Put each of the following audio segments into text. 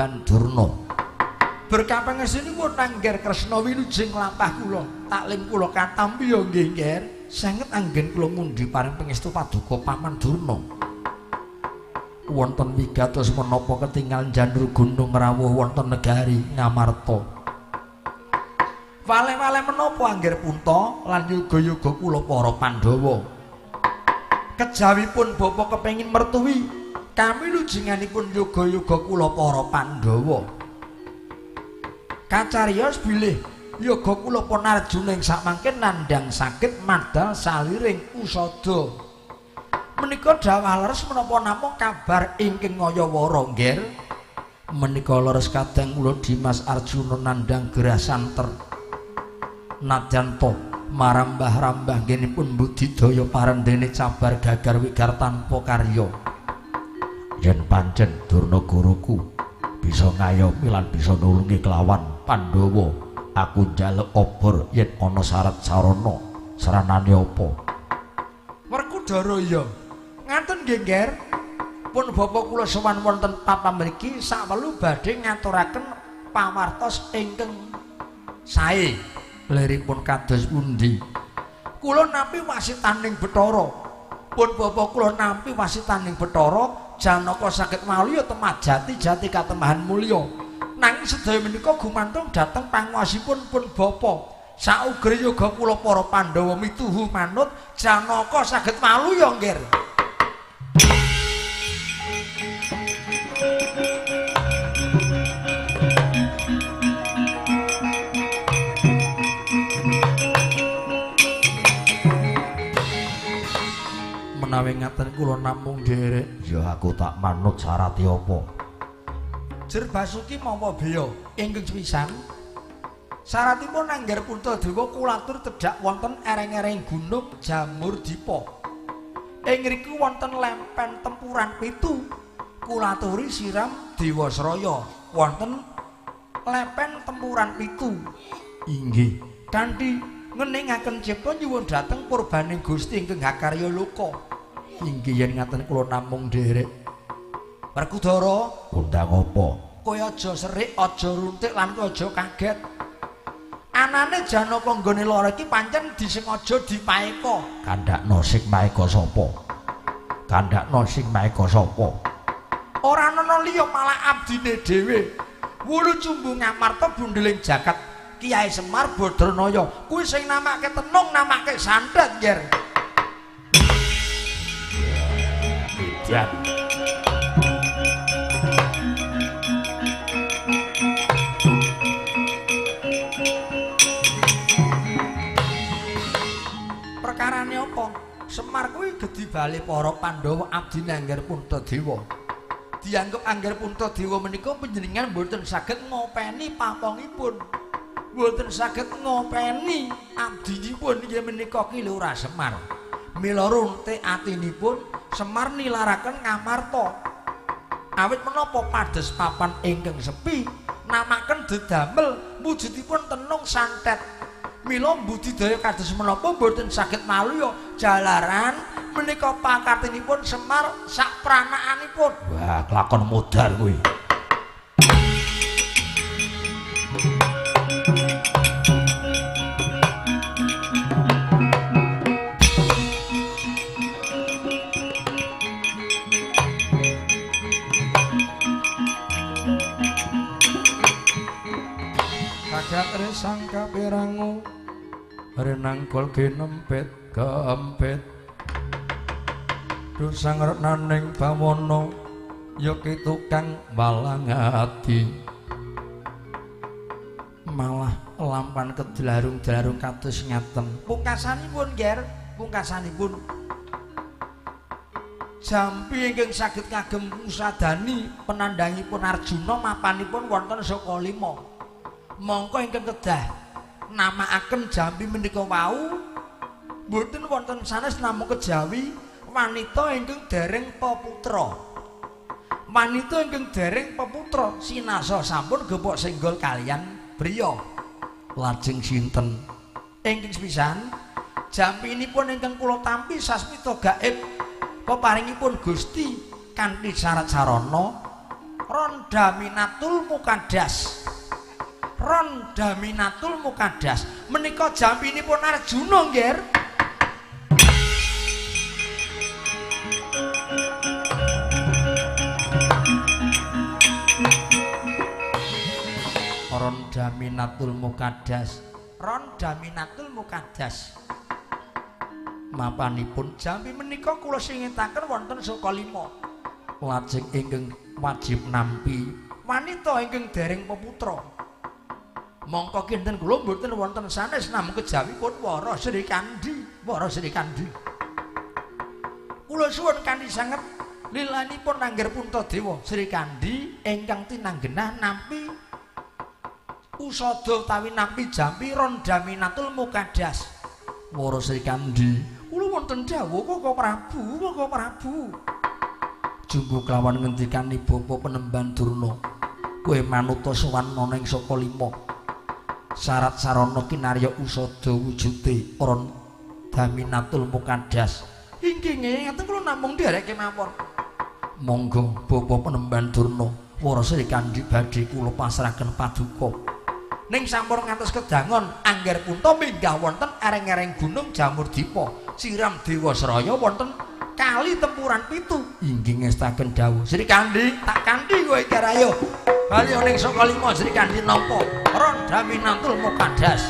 Panembahan Durna. Berkah pangestunipun Angger Kresna wilujeng lampah kula, taklim kula katampi ya nggih, Ngger. Sanget anggen kula mundhi paring pangestu paduka Paman Durna. Wonten wigatos menapa ketingal janur gunung rawuh wonten negari Ngamarta. Waleh-waleh menapa Angger Punta lan yoga-yoga kula para Pandhawa. Kejawipun bapa kepengin mertuwi kamilujenganipun yoga-yoga kula para Pandhawa. Kacariyos bilih yoga kula pun Arjuna ing sakmangke nandhang sakit madal saliring usada. Menika dhawah leres menapa namung kabar ingkang ngayawara, Ngger? Menika leres kadang kula Dimas Arjuna nandhang gerah santer. Nadyan to marambah-rambah nggenipun budidaya parendene cabar gagar wigar tanpa karya. Yen pancen Durna guruku bisa ngayomi lan bisa nulungi kelawan Pandhawa, aku njaluk obor yen ana syarat sarana, saranane apa? Werkudara iya. Ngaten nggih, Ngger. Pun bapa kula sowan wonten papan mriki sawelu badhe ngaturaken pawartos ingkang sae. Liripun kados pundi? Kula nampi wasitaning Bathara. Pun bapa kula nampi wasitaning Bathara, Janaka saged malya temah jati-jati katemahan mulya. Nanging sedaya menika gumantung dhateng panguwasipun pun bapa. Saugere yoga kula para Pandhawa mituhu manut Janaka saged malya, Ngger. Menawi ngaten kula namung nderek. Ya aku tak manut syarate apa? Jer Basuki mawa beya ingkang sepisan. Syaratipun Angger Puntadewa kulatur tedhak wonten ereng-ereng gunung Jamurdipa. Ing ngriku wonten lempen tempuran 7 kulaturi siram Dewasraya. Wonten lepen tempuran 7. Inggih. Kanthi ngeningaken cipta nyuwun dhateng purbaning Gusti ingkang hakarya loka. Inggih yen ngaten kula namung nderek. Werkudara, undang apa? Kowe aja serik, aja runtik lan kowe aja kaget. Anane Janaka nggone lara iki pancen disengaja dipaeka. Kandhakno sing maeka sapa? Kandhakno sing maeka sapa? Ora ana liya malah abdine dhewe. Wulu cumbu Ngamarta bundeling jagat Kiai Semar Badranaya kuwi sing namake tenung, namake santet, Ngger. Edan. Perkarane apa? Semar kuwi gedhi bali para Pandhawa abdine Angger Puntadewa. Dianggep Angger Puntadewa menika panjenengan mboten saged ngopeni papongipun. Mboten saged ngopeni abdinipun inggih menika Ki Lurah Semar. Mila runtik atinipun Semar nilaraken Ngamarta. Awit menapa padhes papan ingkang sepi namaken dedamel wujudipun tenung santet. Mila budidaya kados menapa mboten saged maluya jalaran menika pakartinipun Semar sapranaanipun. Wah, kelakon modar kuwi. Kakak resang kapirangu renangkol kinempit keempit dusang renaning bawono ya ki tukang walang ati malah lampan kedlarung-dlarung kados ngaten. Pungkasanipun, Nger, pungkasanipun jampi ingkang saged kagem ngusadani penandhangipun Arjuna mapanipun wonten Sukalima. Mongko ingkang kedah namakaken jampi menika wau mboten wonten sanes namung kejawi wanita ingkang dereng peputra. Wanita ingkang dereng peputra sinasa sampun gepok senggol kaliyan briya. Lajeng sinten ingkang sepisan jampinipun ingkang kula tampi sasmita gaib peparingipun Gusti kanthi syarat sarana Rondaminatul Mukadas. Rondaminatul Mukadas menika jampinipun Arjuna nggih. Rondaminatul Mukadas. Rondaminatul Mukadas. Mapanipun jampi menika kula singetaken wonten Sukalima. Lajeng ingkang wajib nampi wanita ingkang dereng peputra. Mongko kinten kula mboten wonten sanes namung kejawipun Wara Sri Kandi, Wara Sri Kandi. Kula suwun kanthi sanget lilanipun Angger Puntadewa Sri Kandi ingkang tinanggenah nampi usada utawi nampi jampi Rondaminatul Mukadas. Wara Sri Kandi, kula wonten dawuh Koko Prabu, Koko Prabu. Jumbuh kelawan ngendikane Bapa Penemban Durna, kowe manuta sowan ana ing Sukalima. Syarat sarana kinarya usada wujude Rondaminatul Mukadas. Inggih ngaten kula namung nderek kemawon. Monggo Bapa Penemban Durna, Wara Sri Kandi badhe kula pasrahaken paduka. Ning sampun ngantos kedangon Angger Punta minggah wonten ereng-ereng Gunung Jamurdipa, siram Dewasraya wonten kali tempuran pitu. Inggih ngestaken dawuh Sri Kandi, tak kanthi kowe iki ayo. Bali ning Sukalima Sri Kandi nampa Rondaminatul Mukadas.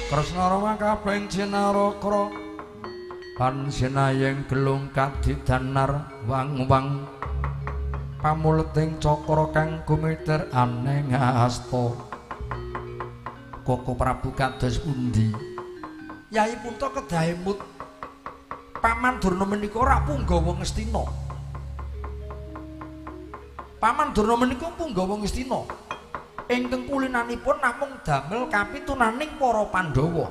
Kresna Rama kaping Jinarakra pansinayeng gelung kadidanar wang-wang pamuleting cakra kang gumiter aneng asta. Koko Prabu kados pundi? Yai Punta kedah emut. Paman Durna menika ora punggawa Ngastina. Paman Durna menika punggawa Ngastina. Ingkang kulinanipun namung damel kapitunaning para Pandhawa.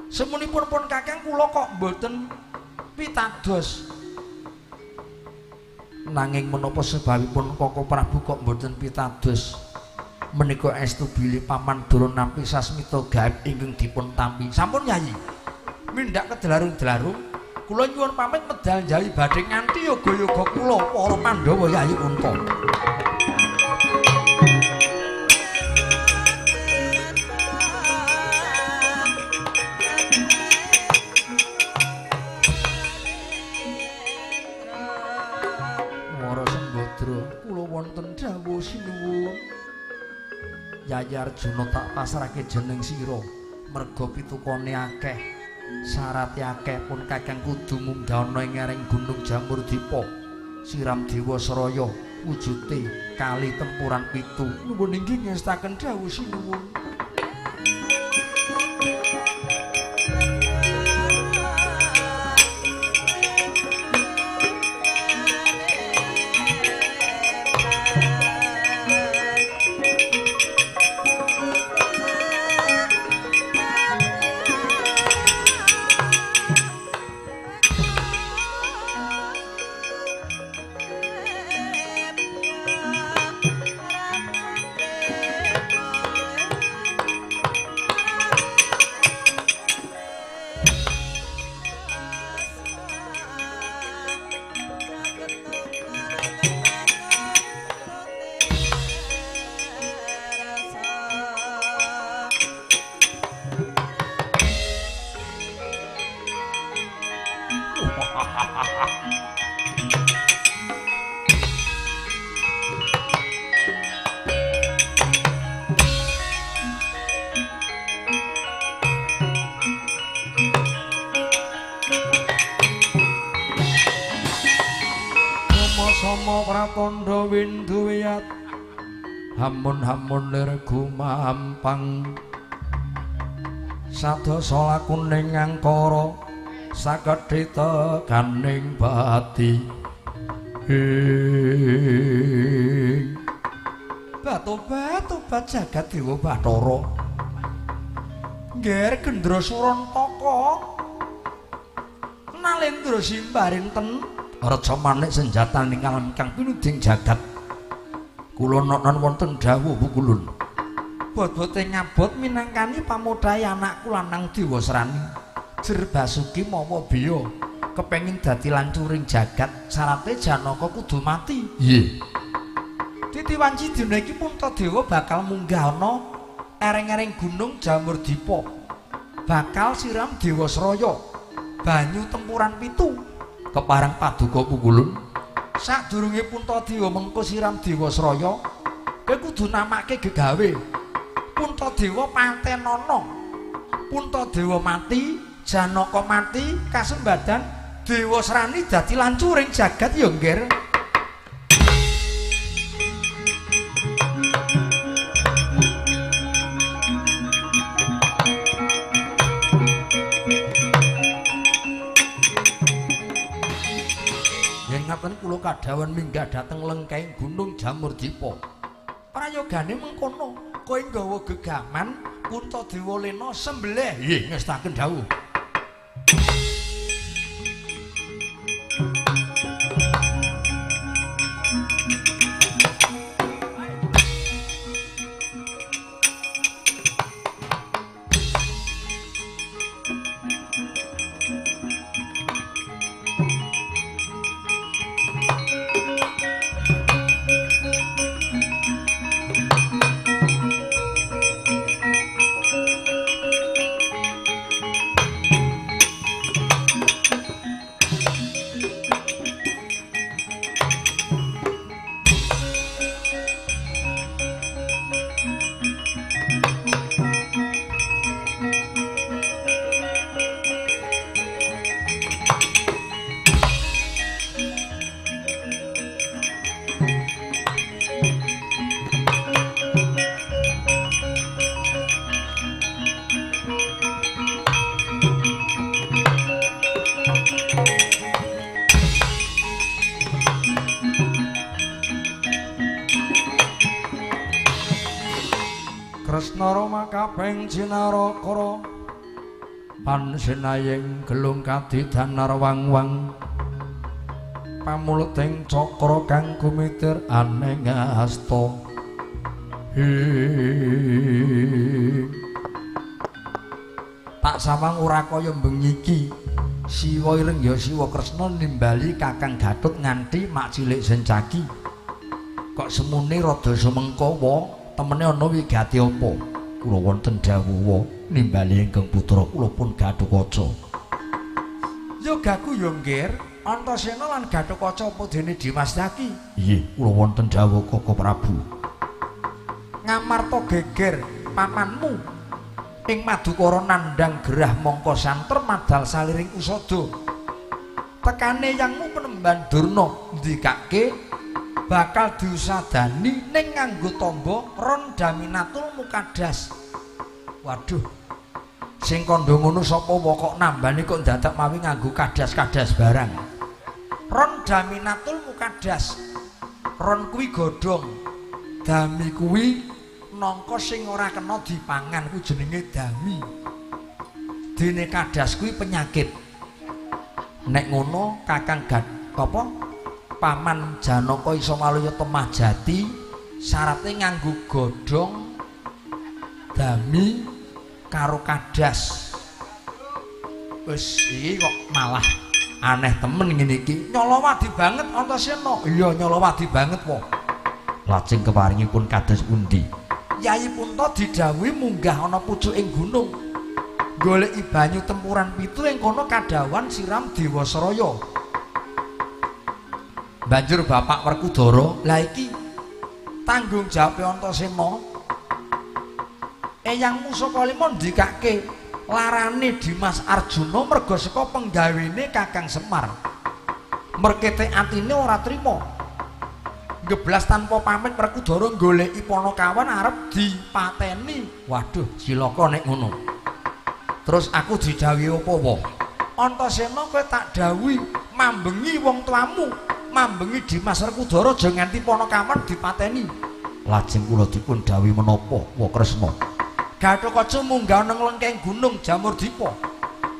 Semunipun pun kakang kula kok mboten pitados. Nanging menapa sebabipun Koko Prabu kok mboten pitados? Menika estu bilih Paman Durna nampi sasmita gaib ingkang dipun tampi. Sampun Yayi. Mindhak kedelarung-delarung kula nyuwun pamit medal njawi badhe nganti yoga-yoga kula para Pandhawa Yayi Punta. Wonten dawuh sinuwun. Yayi Arjuna tak pasrahke jeneng sira merga pitukane akeh, syarate akeh pun kakang kudu munggah ana ing lereng Gunung Jamurdipa siram Dewasraya wujude kali tempuran pitu. Nuwun inggih ngestaken dawuh sinuwun. Sama pratandha windu wiyat hamun-hamun lir gumampang Sadasa lakuning angkara sakedhi tekaning pati. Batobat-tobat jagat Dewa Bathara. Ngger Gendra Surantaka Nalendra simbarinten reca manik senjataning alam kang pinuding jagat. Kula nonon wonten dawuh pukulun. Bobote ngabot minangkani pamodhae anakku lanang Dewasrani. Jer Basuki mawa biya kepengin dadi lancuring jagat, syarate Janaka kudu mati. Nggih. Titi wanci dina iki Puntadewa bakal munggah ana ereng-ereng gunung Jamurdipa. Bakal siram Dewasraya banyu tempuran pitu kepareng paduka pukulun. Sadurunge Puntadewa mengko siram Dewasraya, kowe kudu namake gegawe. Puntadewa patenana. Puntadewa mati, Janaka mati, kasembadan Dewasrani dadi lancuring jagat ya, Ngger. Yen ngaten kula kadhawan minggah dhateng lengkeng Gunung Jamurdipa. Prayogane mengkono, kowe nggawa gegaman Puntadewa lena sembelih. Nggih, ngestaken dawuh. Kresna Rama kaping Jinarakara pansenaying gelung kadidanar wang-wang pamuleting cakra kang gumitir aneng asta. Tak sawang ora kaya bengi iki. Siwa ireng ya Siwa Kresna nimbali Kakang Gatut nganti mak cilik Sencaki. Kok semune rada sumengkawa, temene ana wigati apa? Kula wonten dawuh nimbali ingkang putra kula pun Gatotkaca. Yogaku ya Ngger, Antasena lan Gatotkaca apa dene Dimas Yaki? Nggih, kula wonten dawuh Koko Prabu. Ngamarta geger pamanmu ing Madukara nandhang gerah mangka santer madal saliring usada. Tekane yangmu penemban Durna ndikake bakal diusadani ning nganggo tamba ron daminatul mukadas. Waduh. Sing kandha ngono sapa wae kok nambani kok dadak mawi nganggo kadas-kadas barang. Ron daminatul mukadas. Ron kuwi godhong. Dami kuwi nangka sing ora kena dipangan kuwi jenenge dami. Dene kadas kuwi penyakit. Nek ngono Kakang Gat apa? Paman Janaka iso maluya temah jati syaratnya nganggo godhong dami karo kadas. Wis iki kok malah aneh temen ngene iki. Nyolowadi banget Antasena. Iya nyolowadi banget kok. Lajeng keparingipun kados pundi? Yayi Punta didhawuhi munggah ana pucuking gunung. Goleki banyu tempuran pitu ing kono kadhawan siram Dewasraya. Banjur Bapak Werkudara, lah iki tanggung jawabe Antasena. Eyang Musakalima ndikake larane Dimas Arjuna merga saka penggawene Kakang Semar. Merkete atine ora trima. Ngeblas tanpa pamit Werkudara goleki Panakawan arep dipateni. Waduh, cilaka nek ngono. Terus aku didhawuhi apa wae? Antasena kowe tak dhawuhi mambengi wong tuamu, mambengi Dimas Werkudara aja nganti Panakawan dipateni. Lajeng kula dipun dhawuhi menapa, Wa Kresna? Gathotkaca munggah nang lengkeng gunung Jamurdipa.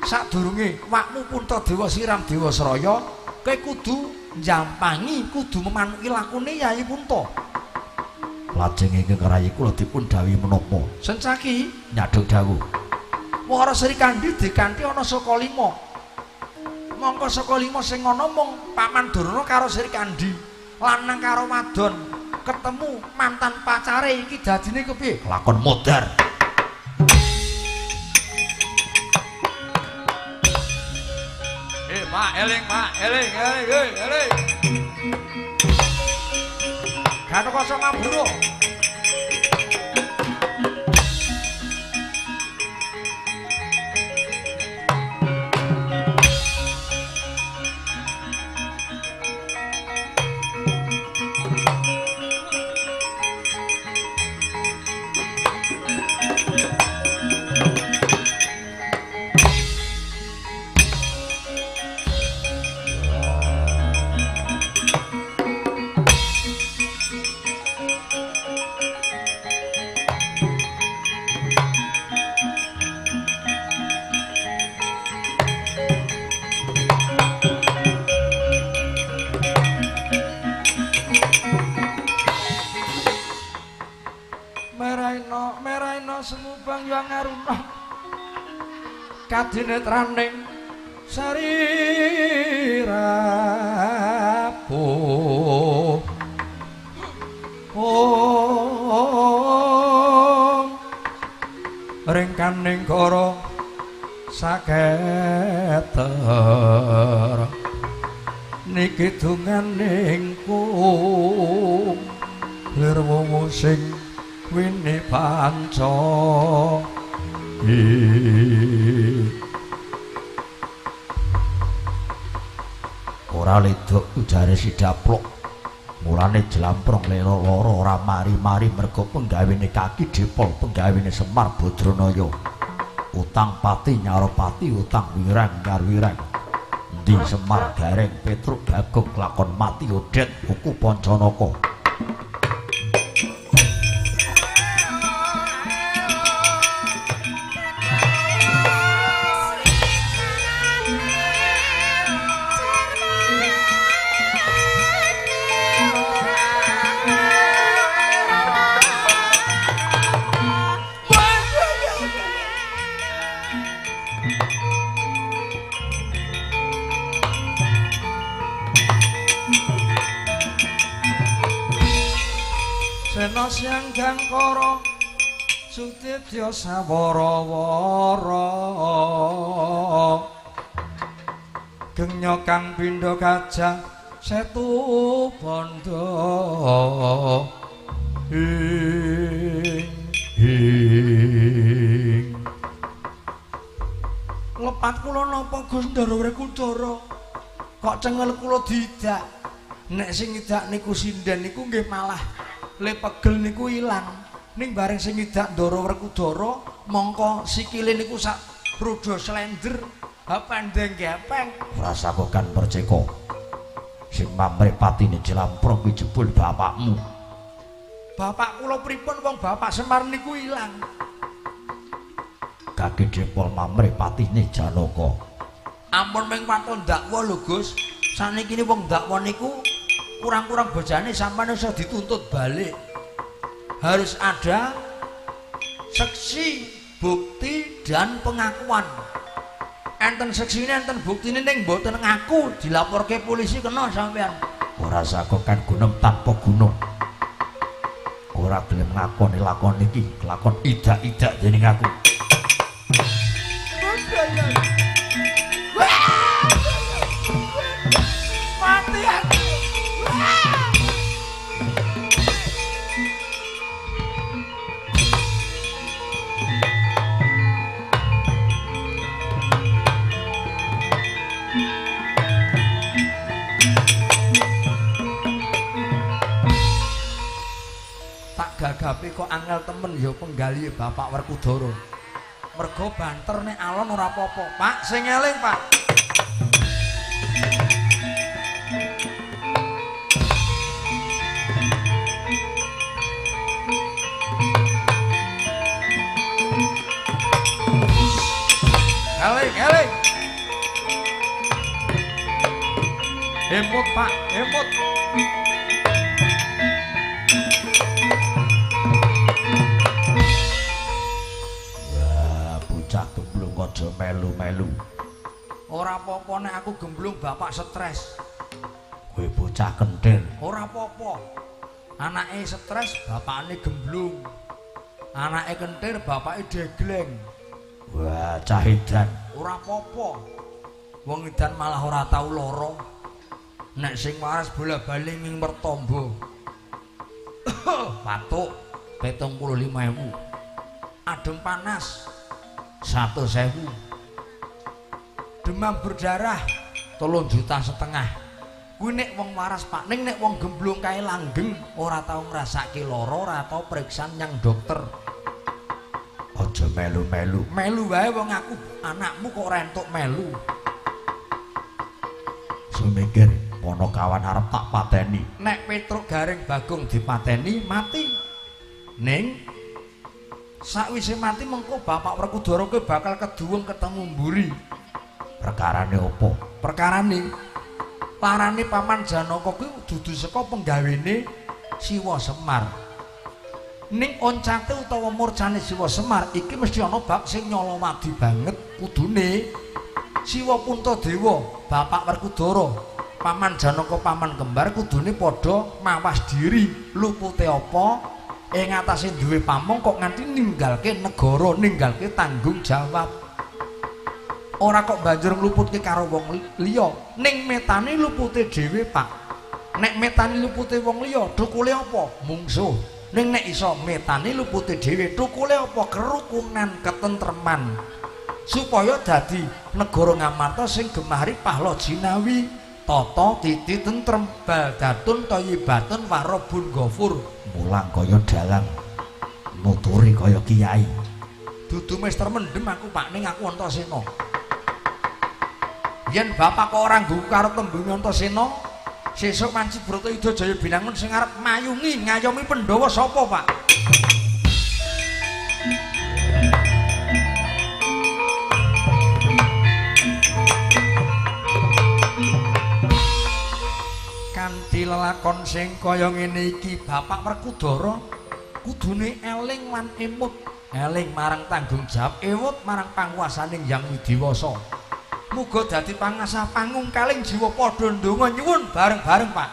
Sadurunge wakmu Puntadewa siram Dewasraya, kowe kudu njampangi, kudu memanuki lakune Yayi Punta. Lajeng ingkang rayi kula dipun dhawuhi menapa? Sencaki nyadhong dawuh. Wara Srikandhi dikanthi ana saka 5. Mongko saka 5 sing ana mung Paman Durna karo Srikandhi, lanang karo wadon ketemu mantan pacare iki dadine kepiye? Lakon modar. Pak, eling, Pak, eling, eling, eling. Gathotkaca mabur. Kadinetraning sarirapu om ringkaning kara saketer niki donganing kung lir wowo sing wini panca. Ora ledok ujare si Daplok. Mulane jlamprong lelo loro ora mari-mari mergo penggawene kaki Depol, penggawene Semar Badranaya. Utang pati nyaropati, utang wirang nyarwirang. Endi Semar Gareng Petruk Bagong lakon mati Odet buku Pancanaka. Siang gangkara sutidya sawara-wara genya kang pindha gajah setu bandha ing ing lepat kula napa Gus Ndara Werkudara kok cengel kula diidak nek sing ngidak niku sinden niku nggih malah le pegel niku ilang ning bareng sing ngidak Ndara Werkudara mongko sikile niku sak roda slender ha pendeng gepeng ora sakokan perceka sing mamrih patine jlamprong kuwi jebul bapakmu. Bapak kula pripun wong bapak Semar niku ilang. Kaki Depol mamrih patine Janaka. Ampun ming waton dakwa lho Gus, saniki wong dakwa niku kurang-kurang bojane sampeyan iso dituntut balik. Harus ada seksi, bukti dan pengakuan. Enten seksine, enten buktine ning mboten ngaku dilaporke polisi kena sampeyan. Ora sakokan gunem tanpa guna. Ora gelem ngakoni lakon iki, lakon idak-idak dening aku. Mati aku. Tak gagape kok angel temen ya penggali Bapak Werkudara. Mergo banter nek alon ora apa-apa. Pak, sing eling, Pak. Eling, eling. Emut, Pak, emut. Ya, bocah gemblung aja melu-melu. Ora apa-apa nek aku gemblung bapak stres. Kowe bocah kenthir. Ora apa-apa. Anake stres, bapakne gemblung. Anake kenthir, bapake degleng. Wah, cah edan. Ora apa-apa. Wong edan malah ora tau lara. Nek sing waras bola-bali ning Mertombo. Batuk 75.000. Adem panas 100.000. Demam berdarah 3,5 juta. Kuwi nek wong waras, Pak. Ning nek wong gemblung kae langgeng ora tau ngrasake lara, ora tau periksa nyang dokter. Aja melu-melu. Melu wae wong aku anakmu kok ora entuk melu. Sumingkir Ponokawan arep tak pateni. Nek Petruk Garing Bagong dipateni mati. Ning sakwise mati mengko Bapak Werkudara kowe bakal keduwung ketemu mburi. Perkarane opo? Perkarane parane Paman Janaka kuwi dudu saka penggawene Siwa Semar. Ning oncate utawa murcane Siwa Semar iki mesti ana bab sing nyolowadi banget kudune Siwa Puntadewa, Bapak Werkudara, Paman Janaka, Paman Kembar kudune padha mawas diri. Lupute apa ing atase duwe pamong kok nganti ninggalke negara, ninggalke tanggung jawab. Ora kok banjur ngluputke karo wong liya, ning metane lupute dhewe, Pak. Nek metane lupute wong liya, thukule apa? Mungsuh. Ning nek iso metane lupute dhewe, thukule apa? Kerukunan, ketentreman. Supaya dadi negara Ngamarta sing gemahri pahla jinawi, tata titi tentrem, baldatun thayyibatun warabun ghafur. Mulang kaya dalang, nuturi kaya kiai. Dudu mester mendem aku, Pak, ning aku Antasena. Yen bapak kok ora nggugu karo tembunge Antasena, sesuk manci Bratayuda Jaya Binangun sing arep mayungi ngayomi Pandhawa sapa, Pak? Kanthi lelakon sing kaya ngene iki, Bapak Werkudara kudune eling lan emut, eling marang tanggung jawab, ewut marang panguwasaning Hyang Widiwasa. Muga dadi pangasah pangungkaling jiwa padha ndonga nyuwun bareng-bareng, Pak.